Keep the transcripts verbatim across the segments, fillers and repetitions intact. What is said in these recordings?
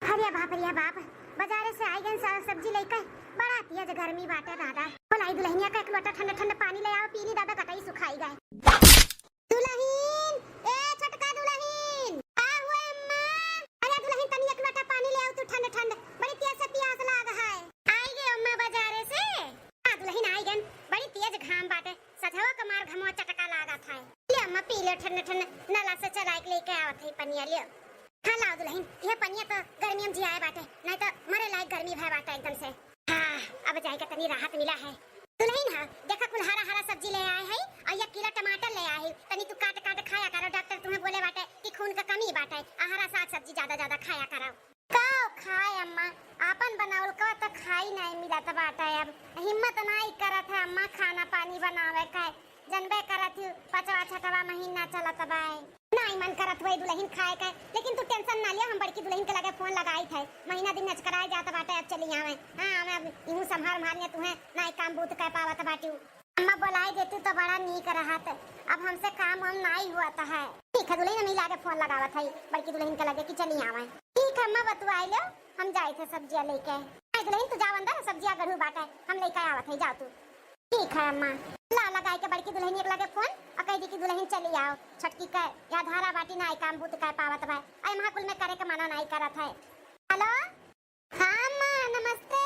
अरे बाप रे बाप, बाजारे से आई गन साग सब्जी लेके। बड़ा तेज गर्मी बाटे दादा। बोलाई दुल्हनिया का एक लोटा ठंडा ठंडा पानी ले आओ, पी ली दादा, कटाई सुखाई गए। दुल्हन, ए छोटका दुल्हन, का हुआ अम्मा? अरे दुल्हन, तनी एक लोटा पानी ले आओ तू ठंड ठंड, बड़ी तेज से प्यास लाग है। आई गए अम्मा बाजारे से। हाँ दुल्हन, आई गन, बड़ी तेज घाम बाटे, सझवा के मार घमवा चटका लागत है। ले अम्मा पी ले ठंड ठंड, नला से चलाई के लेके आवत है पनिया, ले। हाँ लाओ दुल्हन, यह पनिया तो गर्मी में जियाए बाटे, नहीं तो मरे लायक गर्मी भय बाटे एकदम से। हाँ, अब जाए के तनी राहत मिला है। दुल्हन, हाँ, देखा कुल हरा हरा सब्जी ले आए है और एक किलो टमाटर ले आए है, तनी तू काट काट खाया करो, डॉक्टर तुम्हें बोले बाटे कि खून का कमी बाटे, आ हरा साग सब्जी ज्यादा ज्यादा खाया करो। का खाए अम्मा, आपन बनावल का तो खाई नहीं मिलत बाटे, अब हिम्मत नहीं करत है अम्मा खाना पानी बनावे का, जनबे करत हूँ पचवा छठवा महीना चलत बाए। नाई मन करत होई दुल्हन खाए के, लेकिन तू tension ना लियो, हम बड़की दुल्हन के लगे फोन लगाई थे, महीना दिन नचकराए जात बाटे, अब चली आवे। हाँ, हमें अब इहू संभार मारने तुहे नाई काम बूत कर पावत बाटू। अम्मा बोलाई देतू तो बड़ा नीक रहत, अब हमसे काम वाम नाई हुआ तो है। ठीक है दुल्हन, हम ही लागे फोन लगावत है बड़की दुल्हन के लगे कि चली आवे। ठीक है अम्मा, बतुआई लो, हम जाए थे सब्जिया लेके। आई दुल्हन, तू जाओ अंदर, सब्जिया गढ़ू बाटे, हम लेके आवत है, जाओ तू। ठीक है अम्मा। ला लगाई के बड़की दुल्हनिया के लगे फोन और कह दी कि दुल्हन चली आओ, छोटकी के या धारा बाटी ना आई काम बूत कर पावत बा, आई महा कुल में करे के मना नहीं करत है। हेलो, हाँ अम्मा नमस्ते,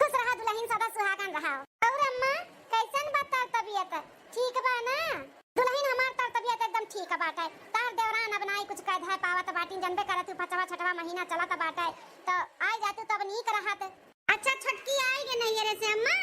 खुश रहा दुल्हन सदा सुहागन रहा। और अम्मा कैसन बा तर तबियत, ठीक बा ना? दुल्हन हमार तर तबियत एकदम ठीक बाटे, तार देवरान अब नाई कुछ कह धाय पावत बाटी, जनबे करत हूँ पचवा छठवा महीना चलत बाटे, तो आ जातू तब नीक रहत। अच्छा छोटकी आई गे नैहरे से अम्मा?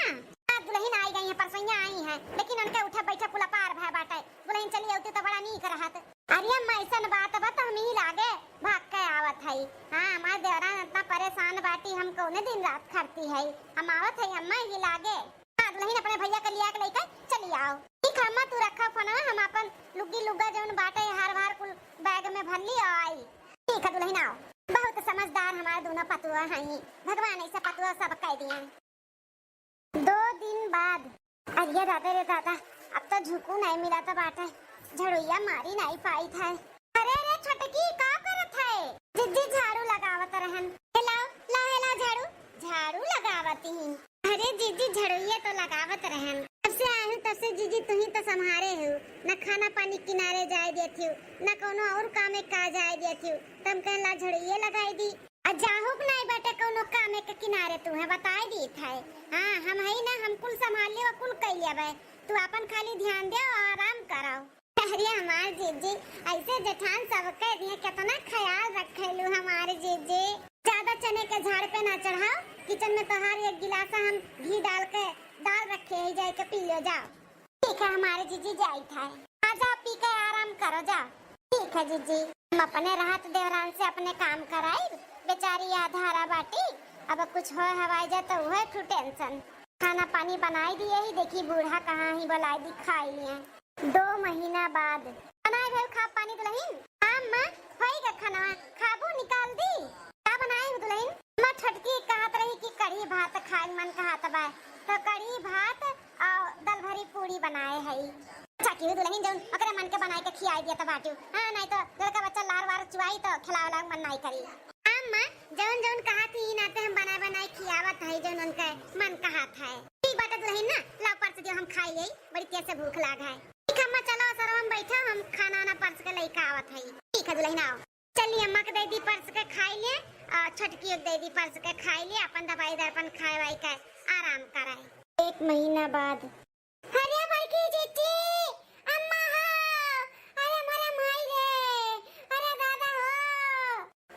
हाँ दुल्हन आई गई है, परसैया आई है, लेकिन उनके उठे बैठे कुल पार भय बाटे। दुल्हन चली अउती तो बड़ा नीक रहत। अरे अम्मा ऐसन बात बा तो हम ही लागे भाग के आवत हई। हाँ हमार देवरान इतना परेशान बाटी, हम कौने दिन रात खरती है, हम आवत हई अम्मा ही लागे। हाँ दुल्हन अपने भैया के लिया के लेके चली आओ। ठीक है अम्मा तू रखा फोनवा, हम अपन लुग्गी लुग्गा जौन बाटे हार वार कुल बैग में भर ली और आई। ठीक है दुल्हन आओ। बहुत समझदार हमार दोनों पतुआ हई, भगवान ऐसे पतुआ सब कह दिए। दो दिन बाद। अरे दादा रे दादा, अब तो झुकू नहीं मिला था बाटे, झड़ुइया मारी नहीं पाई था। अरे रे छोटकी का करत है? जिज्जी झाड़ू लगावत रहन। हेलाओ, ला हेलाओ झाड़ू, झाड़ू लगावत ही। अरे जिज्जी झड़ुइया तो लगावत रहन, जब से आए हूँ तब से जिज्जी तू ही तो संभारे हो, न खाना पानी किनारे जाए देत हो, न कोनो और काम में का जाए देत हो, तब कहला झड़ुइये लगाई दी। आ जाहू के नाई बाटे कौनो काम के किनारे, तुहे बताई दीत है। हाँ, हम हई ना, हम कुल संभाल लेब, कुल कई लेबे। तू आपन खाली ध्यान दे और आराम करो। अरे हमार जीजी, ऐसे जेठान सबके दिए कितना ख्याल रखेलू हमार जीजी। ज्यादा चने के झाड़ पे ना चढ़ाओ, किचन में तोहार एक गिलास हम घी डाल के दाल रखे है, जाए के पी लो जाओ। ठीक है हमार जीजी जाइत है, आ जाओ पी के आराम करो जाओ। ठीक है जीजी, हम अपने रहत देवरान से अपने काम कराई, बेचारी आधारा बाटी, अब कुछ होए हवाई जाए तो वह ठू tension। खाना पानी बनाई दिए ही, देखी बूढ़ा कहाँ ही बोलाई दी खाई लिए। दो महीना बाद। बनाए भेल खा पानी दुल्हन? हाँ अम्मा, होई गा खाना, खाबू निकाल दी। का बनाए हो दुल्हन? अम्मा छोटकी कहत रही कि कढ़ी भात खाए मन कहत बा, तो कढ़ी भात और दल भरी पूरी बनाए हई। अच्छा की दुल्हन जौन ओकरे मन के बनाए के खियाई दिया तो बाटू। हाँ, नहीं तो लड़का बच्चा लार वार चुआई तो खिलावे लाग मन नहीं करी। अम्मा, जौन जौन कहत ही नाते हम बनाए बनाए खियावत हई जौन उनके मन कहत है। ठीक बाटे दुल्हन ना, लाओ परस दियो हम खाई लेई, बड़ी तेज से भूख लाग है। ठीक है अम्मा, चलो सरवा में बैठो, हम खाना वाना परस के लेके आवत हई। ठीक है दुल्हन आओ। चली अम्मा के दे दी परस के खाई ले, आ छोटकी के दे दी परस के खाई ले, अपन दवाई दर्पण खाए वाई के आराम कराए। एक महीना बाद। अरे बड़की जीजी, अम्मा हो, अरे हमारे माई रे, अरे दादा हो।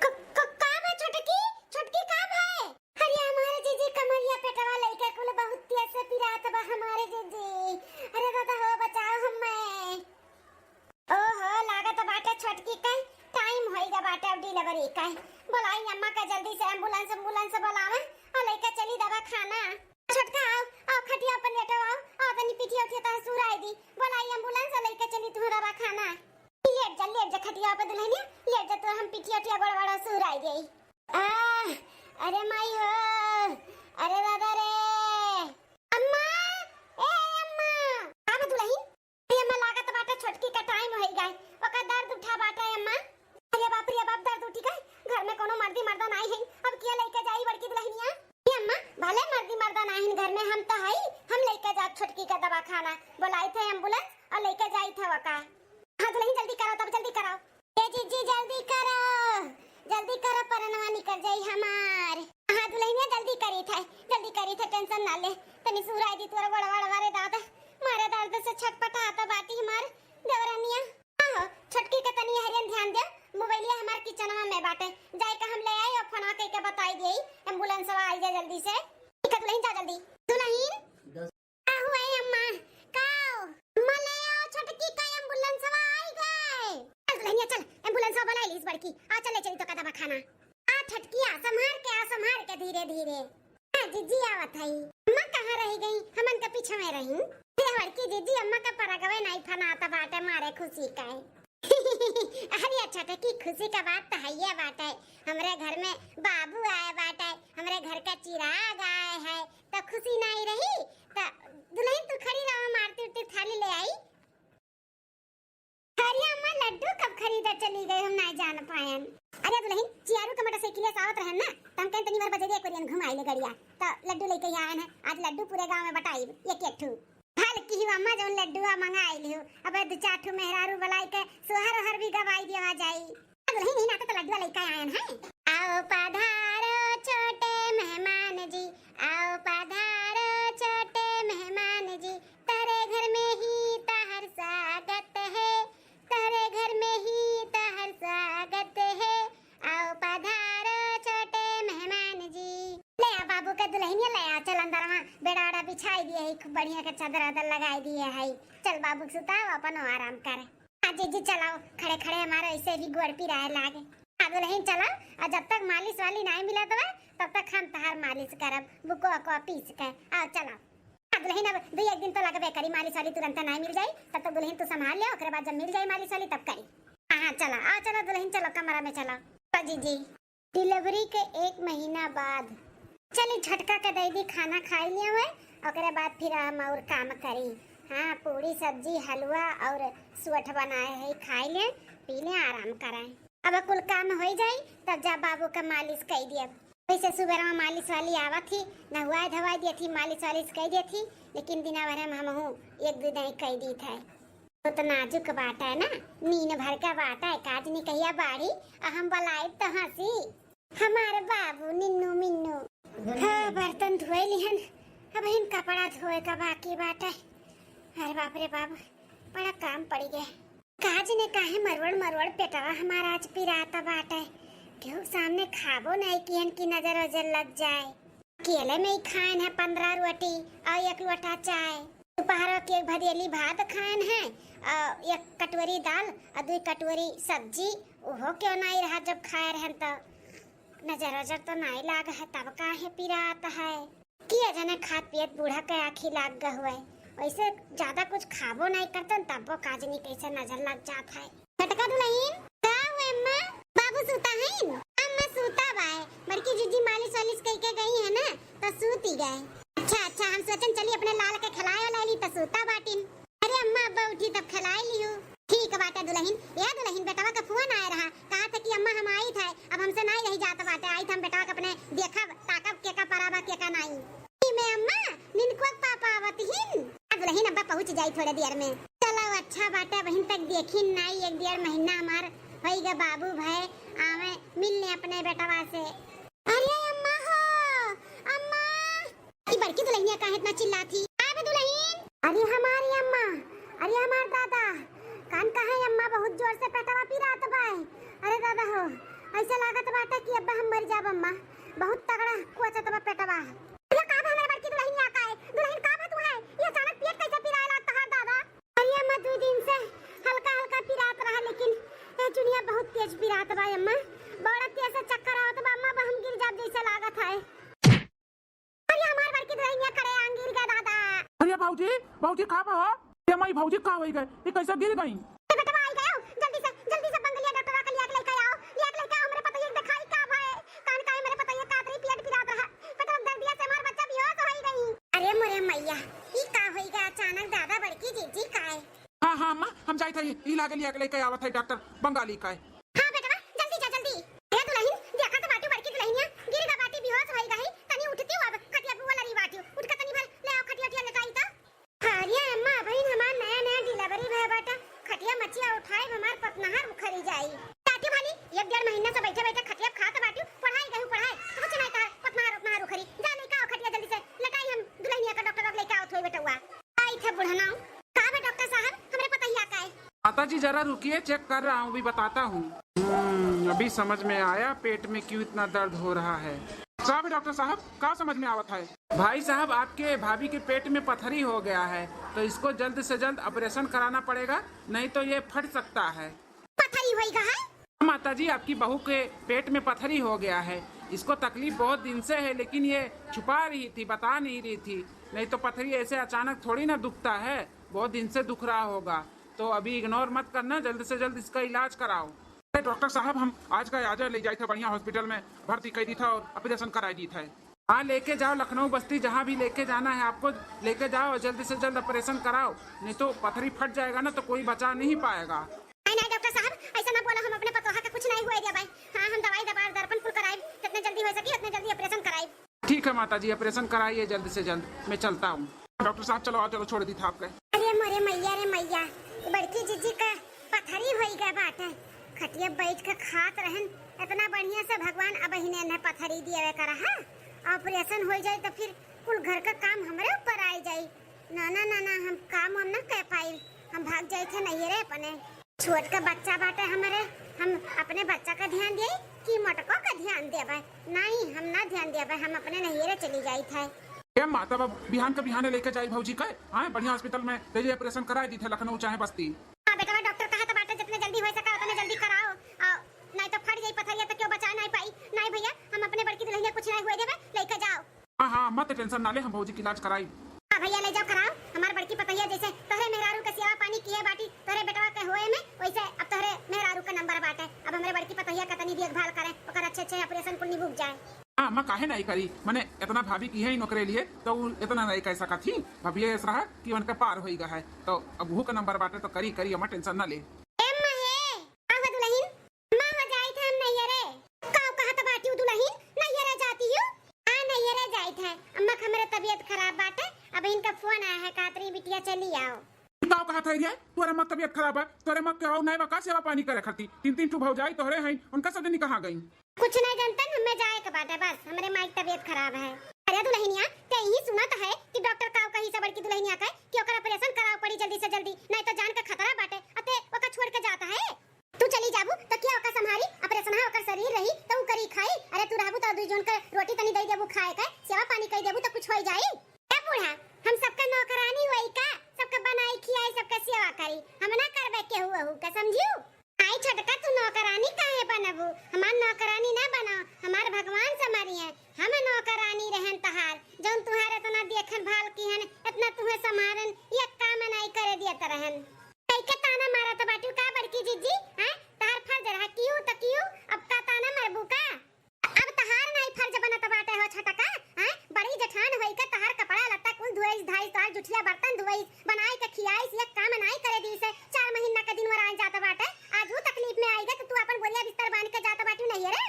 क-, क-, का बा छोटकी? छोटकी का बा? अरे हमारे जीजी कमरिया पेटवा लइके कुल बहुत तेज से पिरात बा हमारे जीजी। अरे दादा हो, बचाओ हमें। ओहो, लागत बाटे छोटकी के time होई गा बाटे अब delivery के। बोलाई अम्मा के जल्दी से ambulance, ambulance बोलावे और लइके चली दवाखाना। छोटका आओ, आओ खटिया पर लेटो, आओ, आओ तनी पीठिया उठिया तोहर सुराई दी। बोलाई ambulance और लइके चली तुहरा दवाखाना। लेट जा, लेट जा खटिया पे दुल्हनिया, लेट जा तो हम पीठिया उठिया गोड़ वाड़ा सुराई देई। आह, अरे माई हो, अरे दादा रे। अम्मा, ए अम्मा। का बा दुल्हन? अरे अम्मा, लागत बाटे छोटकी का time होई गए, ओकर दर्द उठा बाटे अम्मा। अरे बाप रे बाप, दर्द उठी गए, घर में कोनो मर्दी मर्दा नाई है, कर जाई हमार। हाँ दुलहिनिया, जल्दी करी थे, जल्दी करी थे, tension ना ले। तनी सुहराई दी तोर गोड़वा, गोड़वा रे दादा, मारे दर्द से छटपटात बाटी हमार देवरनिया। हाँ हो, छोटकी के तनी हरियन ध्यान दे, मोबाइलिया हमार किचनवा में बाटे, जाए के हम ले आई और फोनवा कइके बताई दिए, एम्बुलेंसवा आई जाए जल्दी से। ठीक है दुलहिन, जा जल्दी। दुलहिन, का हुआ है अम्मा? का हो? अम्मा ले आओ छोटकी का, एम्बुलेंसवा आई गए। चल दुलहिनिया चल, एम्बुलेंसवा बुलाई लीस बड़की। आ चल ले चली तो का दवाखाना। आ छोटकी आ, संभार के आ, संभार के धीरे धीरे। हाँ जीजी आवत हई। अम्मा कहाँ रही गई? हमन के पीछे में रही। हे बड़की जीजी, अम्मा का परगवे नाई फनात बाटे मारे खुशी का। अरे अच्छा, तो की खुशी का बात तो हइये बाटे। हमरे घर में बाबू आए बाटे, हमरे घर का चिराग आए है, तो खुशी नाई रही? तो दुलहिन तू खड़ी रहो, हम आरती उरती थाली ले आई। अरे अम्मा, लड्डू कब खरीदा चली गई, हम नाई जान पायन। अरे दुलहिन, चियारू का मोटरसाइकिल से आवत रहन ना, तो हम कहन तनी भर बजरिया कोरियन घुमाई ले गड़िया, तो लड्डू लेके ही आयन है। आज लड्डू पूरे गाँव में बटाई एक एक ठू। भल की हूँ अम्मा, जौन लड्डुआ मंगाई लिहू। अब दू चार ठू मेहरारू बुलाई के सोहर ओहर भी गवाई दिया जाई। दुलहिन ही नाते तो लड्डुआ लइका आयन है। आओ पधारो छोटे मेहमान जी, आओ पधारो छोटे मेहमान जी, तेरे घर में ही तहर स्वागत है, तेरे घर में ही तहर स्वागत है, आओ पधारो छोटे मेहमान जी। ले आ बाबू के दुलहिनिया, ले आ, चल अंदरवा बेड़ा ओड़ा बिछाई दिए है, खूब बढ़िया के चादर वादर लगाई दिए है। चल बाबू के सुताओ, अपन आराम कर। आ जीजी चलाओ, खड़े खड़े हमारे ऐसे भी गोड़ पिराए लागे। आ दुलहिन चलाओ, और जब तक मालिश वाली नाई मिलत बा, तब तक हम तहार मालिश करब, बुको को पीस के। आओ चलाओ। आ दुलहिन अब दू एक दिन तो लगबे करी, मालिश वाली तुरंत नाई मिल जाई, तब तक दुलहिन तू संभाल लिया, ओकरे बाद जब मिल जाई मालिश वाली तब करी। हाँ, हाँ, चला, आओ, चलो दुलहिन, चलो कमरा में चलो। तो जीजी, डिलीवरी के एक महीना बाद चली छोटका के दे दी खाना खाई लिया हुए, ओकरे बाद फिर हम और काम करी। हाँ, पूरी सब्जी, हलवा और सुअठ बनाए है, खाई लें, पी लें, आराम करें। अब कुल काम हो जाई, तब जा बाबू का मालिश कई दियब। वैसे सुबह में मालिश वाली आवत ही, नहवाए धवाए दियत ही, मालिश वालिश कई दियत ही, लेकिन दिना भर में हमहू एक दू दाई कई दीत है। बहुत नाजुक बाटे ना, नीन भर का बाटे, काज निकहिया बाढ़ी, आ हम बलाइब तो हंसी। हमार बाबू निन्नू मिन्नू। हाँ, बर्तन धोए लिहन, अब इन कपड़ा धोए का बाकी बाटे। अरे बाप रे बाप, बड़ा काम पड़ी गए। काज ने काहे मरवड़ मरवड़ पेटवा हमार आज पिरात बाटे। केहू सामने खाबो नहीं किहन की नजर वजर लग जाए। अकेले में ही खाएन है पन्द्रह रोटी और एक लोटा चाय। दोपहर के एक भदेली भात खाएन है और एक कटोरी दाल और दो कटोरी सब्जी, उहो क्यों नहीं रहा जब खाए रहन तो। नजर वजर तो नहीं लाग है, तब काहे पिरात है? किया जाने खात पियत बूढ़ा के आँखी लाग ग हुए। वैसे ज्यादा कुछ खाबो नहीं करतन, तब्बो काजनी कैसे नजर लग जात है। छोटका दुलहिन, का हुए अम्मा? बाबू सूता है? अम्मा सूता बाय, बड़की जीजी मालिश वालिश कई के गई है ना, तो सूती गए। अच्छा, अच्छा, हम सोचन चली अपने लाल के खिलाए वाला ली, तो सूता बाटिन। अरे अम्मा, अब्बा उठी तब खिलाए लियो। ठीक बाटे दुलहिन। ए दुलहिन, बेटवा का फोन आए रहा, कहा था कि अम्मा हम आई था, अब हमसे नहीं रही जात बाटे, आई था हम बेटवा के अपने देखब, ताकब के का पराबा के का नाई। ई में अम्मा, निनको के पापा आवत हिन। आ दुलहिन अब्बा पहुँच जाई थोड़े देर में। चलो अच्छा बाटे, बहिन तक देखी नाई, एक डेढ़ महीना हमार होई गा बाबू भय, आवे मिलने अपने बेटवा से। अरे अम्मा हो, अम्मा। ई बड़की दुलहिनिया काहे इतना चिल्लात ही? आवे दुलहिन। अरे हमारी अम्मा, अरे हमार दादा, कान कहाँ है अम्मा, बहुत जोर से पेटवा पिरात बाय। अरे दादा हो, ऐसे लागत बाटे कि अब्बा हम मर जाब अम्मा, बहुत तगड़ा कोचत बा पेटवा। अरे का बा हमारे बड़की दुलहिनिया का है? दुलहिन का बा तू है? ये अचानक पेट कैसे पिराए लागत तहार दादा? अरे अम्मा, दू दिन से हल्का हल्का पिरात रहा, लेकिन ए चुनिया बहुत तेज पिरात बा अम्मा, बड़ा तेज से चक्कर आवत बा अम्मा, अब हम गिर जाब जैसे लागत है। अरे हमार बड़की दुलहिनिया करे आंगीर गा दादा। अरे भौजी, भौजी का बा? ये माई भौजी का होई गए? ये कैसे गिर गई? ए बेटवा आई गयो, जल्दी से, जल्दी से बंगलिया डॉक्टरवा के लिया के लेके आओ, लिया के लेके आओ, हमरे पतोहिया के देखाई का भए, कान काहे हमरे पतोहिया का अतरी पेट पिरात रहा, पेटवा दर्दिया से हमार बच्चा बेहोश होई गई। अरे मोरे मैया, ई का होई गए अचानक दादा बड़की जीजी काहे? हाँ, हाँ, अम्मा, हम जाइत हई, ई लागे लिया के लेके आवत है डॉक्टर बंगाली का है। हाँ बेटवा, जल्दी जा, जल्दी। ए दुलहिन, देखा तो बाटू बड़की दुलहिनिया, गिर गा बाटी, बेहोश होई गई, तनी उठती हो अब, खटिया पे वो लड़ी बाटी, उठ के तनी भर ले आओ खटिया उठिया लेटाई तो। अरे अम्मा, बहिन हमार नया नया डिलीवरी भय बाटा, खटिया मचिया उठाए हमार पतनहर उखरी जाई। चाची भाली, एक डेढ़ महीना से बैठे बैठे खटिया खात बाटू, पढ़ाई गई माता जी, जरा रुकिए, check कर रहा हूँ, अभी बताता हूँ। हम्म, अभी समझ में आया पेट में क्यों इतना दर्द हो रहा है। साहब, डॉक्टर साहब, का समझ में आवत है? भाई साहब, आपके भाभी के पेट में पथरी हो गया है, तो इसको जल्द से जल्द operation कराना पड़ेगा, नहीं तो ये फट सकता है। पथरी होइगा है? माता जी, आपकी बहू के पेट में पथरी हो गया है। इसको तकलीफ बहुत दिन से है, लेकिन ये छुपा रही थी, बता नहीं रही थी। नहीं तो पथरी ऐसे अचानक थोड़ी ना दुखता है, बहुत दिन से दुख रहा होगा। तो अभी ignore मत करना, जल्द से जल्द इसका इलाज कराओ। अरे डॉक्टर साहब, हम आज का आजा ले जाए थे बढ़िया hospital में, भर्ती कर दी था और operation कराई दी था। हाँ, लेके जाओ लखनऊ बस्ती, जहाँ भी लेके जाना है आपको, लेके जाओ और जल्द से जल्द operation कराओ, नहीं तो पथरी फट जाएगा ना, तो कोई बचा नहीं पाएगा। नहीं, नहीं डॉक्टर साहब, ऐसा ना बोलो, हम अपने पतोहा का कुछ नहीं हुए दिया भाई। हाँ, हम दवाई दवा दर्पण कुल कराई, जितने जल्दी हो सकी उतने जल्दी operation कराई। ठीक है माता जी, operation कराइए जल्द से जल्द, मैं चलता हूँ। डॉक्टर साहब, चलो आओ, चलो, छोड़ दी था आपके। अरे मोरे मैया रे मैया, बड़की जीजी का पथरी होई गए बाटे। खटिया बैठ के खात रहन, इतना बढ़िया से भगवान अब इन्हें न पथरी दिए करा है। Operation हो जाए तो फिर कुल घर का काम हमरे ऊपर आई जाई। ना, ना, ना, ना, हम काम हम ना कर पाई, हम भाग जाए थे नैहरे अपने। छोट का बच्चा बाटे हमरे, हम अपने बच्चा का ध्यान दिए कि मोटको का ध्यान देबे? नहीं, हम ना ध्यान देबे, हम अपने नैहरे चली जाई थे। ए माता, अब बिहान का बिहान लेके जाई भौजी का, हाँ, बढ़िया hospital में ले जाई, operation कराई दी थे लखनऊ चाहे बस्ती। हाँ बेटवा, डॉक्टर कहा तो बाटे जितने जल्दी हो सका उतने जल्दी कराओ, आ, नहीं तो फट जाई पथरिया तो क्यों बचा नहीं पाई। नहीं भैया, हम अपने बड़की दुल्हनिया कुछ नहीं हुए देबे, लेके जाओ। हाँ, हाँ, मत tension ना ले, हम भौजी के इलाज कराई। हाँ भैया, ले जाओ कराओ। हमार बड़की पतोहिया जैसे तोहरे मेहरारू के सेवा पानी किए बाटी तोहरे बेटवा के होए में, वैसे अब तोहरे मेहरारू का नंबर बाटे। अब हमरे बड़की पतोहिया का तनी देखभाल करें, ओकर अच्छे अच्छे operation कुल निबुक जाए। हाँ, अम्मा काहे नहीं करी, मने इतना भाभी की है ही नौकरे लिए, तो उ इतना नहीं कह सकत ही। भाभी ये रहा कि उनका पार होई गा है, तो अब उहू का नंबर बाटे, तो करी, करी, अम्मा tension ना ले। ए अम्मा हे, का हुआ दुल्हन? अम्मा, हो जाइत है हम नैहरे। का कहत बाटी दुल्हन? नैहरे जाती हो? हाँ, नैहरे जाइत है। अम्मा, हमरे तबीयत खराब बाटे, अब इनका फोन आया है, कहत रही बिटिया चली आओ। का कहत है रे? तोरे अम्मा तबीयत खराब है, तोरे अम्मा के आओ नहीं बा का सेवा पानी करे खाती? तीन तीन ठू भौजाई तोहरे हैं, उनका सब जनी कहाँ गई? कुछ नहीं जनतन, हमें जाए के बाटे बस, हमरे माई के तबीयत खराब है। अरे दुल्हनिया, ते यही सुनत है कि डॉक्टर काव कही से बड़की दुल्हनिया के कि ओकर operation कराव पड़ी जल्दी से जल्दी, नहीं तो जान के खतरा बाटे। अते ओका छोड़ के जात है। तू चली जाबू तो क्या ओका संभारी? operation है, ओकर शरीर रही तो उ करी खाई। अरे तू रहबू तो दुई जन के रोटी तनी दे देबू खाए के, सेवा पानी कई देबू तो कुछ होई जाई। ए बूढ़ा, हम सबका नौकरानी होई का? सबका बनाई खियाई, सबका सेवा करी, हम ना करबे केहू ओहू का, समझियो? आई छोटका, तू नौकरानी काहे बनबू? हमार नौकरानी ना बनाओ, हमार भगवान संभारी है। हम नौकरानी रहन तहार, जौन तुहार इतना देखन भाल किहन, इतना तुहे संभारन, ये काम नाई करे दियत रहन। कई के ताना मारत बाटू का बड़की जीजी? हैं? तहार फर्ज रहा कियो त कियो, अब का ताना मारबू का? अब तहार नाई फर्ज बनत बाटे हो छोटका, हैं? बड़ी जेठान होई के तहार कपड़ा लत्ता कुल धोइस, धाइस, तहार जुठिया बर्तन धोइस, बनाई के खियाइस, एक काम नाई करे दीस। चार महीना के दिन वरान जात बाटे, आज उ तकलीफ में आई गए तो तू अपन बोरिया बिस्तर बांध के जात बाटू नैहरे।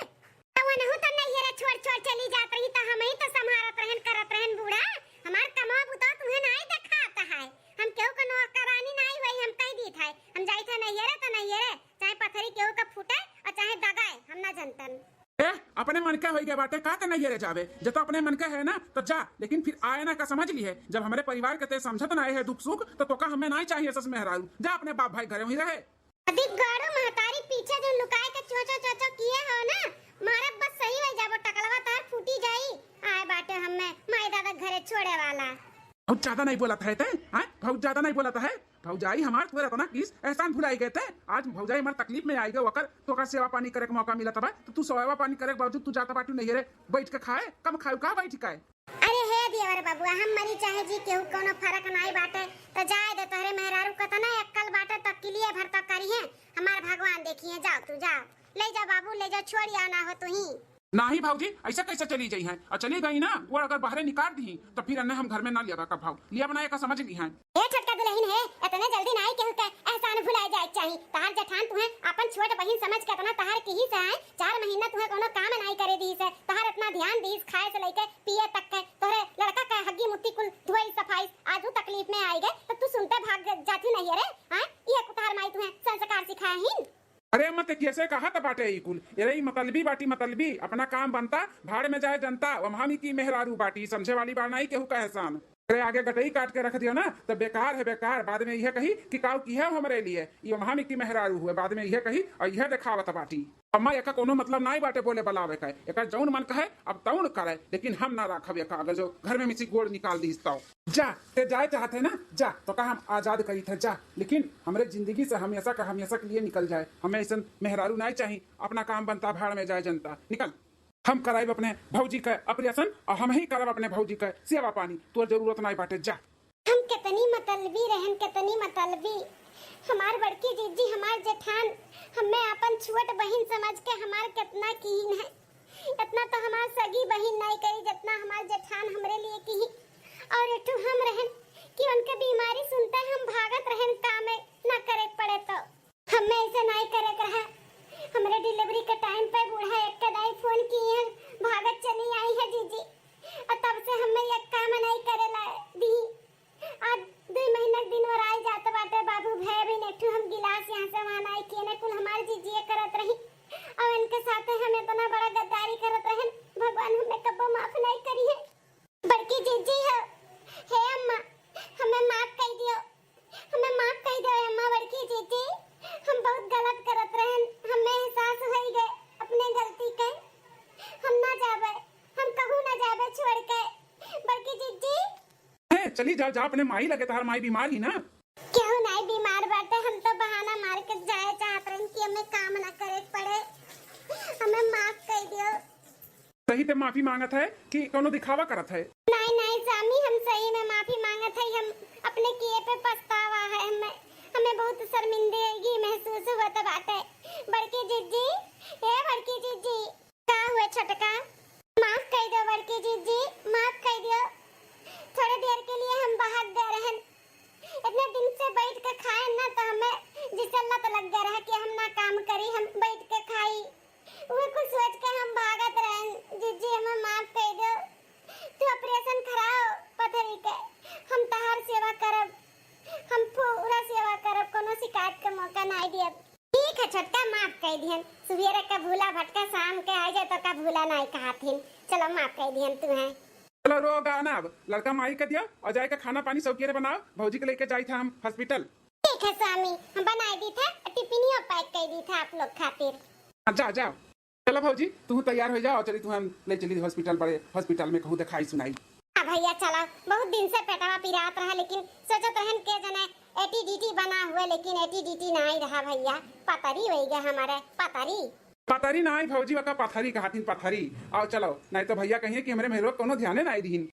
तो वनहु तो नैहरे छोड़ छोड़ चली जात रही तो हम ही तो संभारत रहन, करत रहन बूढ़ा। हमार कमवा बुता तुहे नाई देखात है, हम केहू के नौकरानी नाई वही हम कह दीत है, हम जाइत है नैहरे तो नैहरे, चाहे पथरी केहू के फूटे और चाहे दगाए, हम ना जनतन। ए, अपने मन के होई गए बाटे, का ते नैहरे जावे? जे तो अपने मन के है ना, तो जा, लेकिन फिर आए ना का समझ ली है। जब हमरे परिवार के ते समझत ना है दुख सुख, तो तोका हमें ना चाहिए सस मेहरारू। जा अपने बाप भाई घरे वहीं रहे। अभी गाड़ो महतारी पीछे जो लुकाए के चोचो चोचो किए हो ना, मारब बस सही हो जाबो, टकलवा तार फूटी जाई। आए बाटे हमें माई दादा घरे छोड़े वाला। बहुत ज्यादा नहीं बोलत है ते, हाँ? बहुत ज्यादा नहीं बोलत है। भौजाई हमार तोर इतना किस एहसान भुलाई गए ते। आज भौजाई हमार तकलीफ में आई गए, ओकर तोका सेवा पानी करे के मौका मिलत बा, तो तू सेवा पानी करे के बावजूद तू जात बाटू नैहरे बैठ के खाए, कम खाए का बैठ के? अरे हे देवर बबुआ, हम मरी चाहे जी, केहू कोनो फर्क नाई बाटे, तो जाए दे, तोहरे मेहरारू कतना अक्कल बाटे, तो किलिए भर तो करिहे, हमार भगवान देखिए, जाओ तू जाओ, ले जाओ बाबू, ले जाओ, छोड़ आओ ना हो तू ही। नाही भौजी, ऐसे कैसे चली जाई हैं? और चली गई ना, वो अगर बाहरे निकाल दी तो फिर अन्ने हम घर में ना लिया का भाव लिया बनाए का समझ ली हैं। ए छोटका दुल्हन है, इतने जल्दी नाई केहू के एहसान भुलाए जाए के चाही। तहार जेठान तुहे अपन छोट बहिन समझ के इतना तहार किहिस है, चार महीना तुहे कोनो काम नाई करे दीस है, तहार इतना ध्यान दीस, खाए से लेके पिए तक के, तोहरे लड़का के हग्गी मुत्ती कुल धोई सफाई, आज उ तकलीफ में आई गए तो तू सुनते भाग जाती नैहरे, हाँ? ये कुतार माई तुहे संस्कार सिखाए हिन। अरे अम्मा, ते कैसे कहा त बाटे ई कुल? अरे ई मतलबी बाटी मतलबी, अपना काम बनता, भाड़ में जाए जनता, वम्हा में की मेहरारू बाटी, समझे वाली बात नाई केहू का एहसान। अरे आगे गटई काट के रख दियो ना, तो बेकार है बेकार। बाद में यह कही कि काऊ किहे हो हमरे लिए, ये वहां में की मेहरारू हुए, बाद में यह कही और यह देखावत बाटी। अम्मा, एका कोनो मतलब नाई बाटे बोले बलावे का, एका जौन मन कहे अब तौन करे, लेकिन हम ना राखब एका, अगर जो घर में मिसी गोड़ निकाल दीस तो। जा, ते जाए चाहत है ना, जा, तो का हम आजाद करी थे, जा, लेकिन हमरे जिंदगी से हमेशा का हमेशा के लिए निकल जाए। हमें ऐसन मेहरारू नाई चाही, अपना काम बनता, भाड़ में जाए जनता, निकल। हम कराइब अपने भौजी का ऑपरेशन और हम ही करब अपने भौजी का सेवा पानी, तोर जरूरत नाई बाटे, जा। हम कितनी मतलबी रहन, कितनी मतलबी। हमार बड़की जीजी, हमार जेठान, हमें अपन छोट बहिन समझ के हमार कितना कीन है। इतना तो हमार सगी बहिन नाई करी, जितना हमार जेठान हमरे लिए की। और एठू हम रहन कि उनके बीमारी सुनते हम भागत रहन, काम ना करे पड़े तो। हमें ऐसे नाई करे के रहा। हमरे डिलीवरी के टाइम पे बूढ़ा एक कदाई फोन किए, भागत चली आई है जीजी। और तब से हमें एक काम नाई करे ला दी। आज दुई महीना के दिन और आई जात बाटे बाबू, भय भी नेठू हम गिलास यहाँ से वहाँ नाई किए, ना कुल हमार जीजिए करत रही। और इनके साथे हम इतना बड़ा गद्दारी करत रहन, भगवान हमें कब्बो माफ नाई करी है। बड़की जीजी हो, हे अम्मा, हमें माफ कर दियो, हमें माफ कर दियो अम्मा। बड़की जीजी, हम बहुत गलत करत रहन, हमें एहसास हो गए अपने गलती के। हम ना जाबे, हम कहूँ ना जाबे छोड़ के। बड़की जीजी। हे, चली जा, जा अपने माई लगे, तहार माई बीमार ही ना। केहू नाई बीमार बाटे, हम तो बहाना मार के जाए चाहत रहन कि हमें काम ना करे के पड़े। हमें माफ कर दियो। सही ते माफी मांगत है कि कोनो दिखावा करत है? नाई, नाई स्वामी, हम सही में माफी मांगत है। हम अपने किए पे पछतावा है, हमें, हमें बहुत शर्मिंदगी महसूस होत बाटे। बड़की जीजी, हे बड़की जीजी। का हुए छोटका? माफ कर दो बड़की जीजी, माफ कर दो। थोड़े देर के लिए हम भाग गए रहन। इतने दिन से बैठ के खाए ना, तो हमें जैसे लत लग गया रहा कि हम ना काम करी, हम बैठ के खाई। वो कुछ सोच के हम भागत रहन। जीजी, हमें माफ कर दो। तू ऑपरेशन कराओ पथरी के, हम तहार सेवा करब, हम पूरा सेवा करब, कोनो शिकायत के मौका नाई दियब। ठीक है छोटका, माफ कर दिहन। सुबेरे का भूला भटका शाम के आ जाए तो का भूला नाई कहाथिन। चलो माफ कर दिहन तू है। चलो रो गाना, अब लड़का माई के दिया और जाए के खाना पानी सौकियरे बनाओ, भौजी के लेके जाई था हम हॉस्पिटल। ठीक है स्वामी, हम बनाई दी था, टिफिनियो पैक कर दी था आप लोग खातिर। हाँ, जा, जा। चलो भौजी, तू तैयार हो जाओ, चली तू हम ले चली हॉस्पिटल, बड़े हॉस्पिटल में कहूँ दिखाई सुनाई। हाँ भैया चलो, बहुत दिन से पेटवा पिरात रहा, लेकिन सोचत रहन के जने एटीडीटी बना हुए, लेकिन एटीडीटी नाई रहा भैया, पतरी वही गया हमारे, पतरी। पतरी नाई भौजी, वका पथरी कहाथिन, पथरी। आओ चलो, नाई तो भैया कहिए कि हमरे मेहरवा कोनो ध्याने नाई दीन।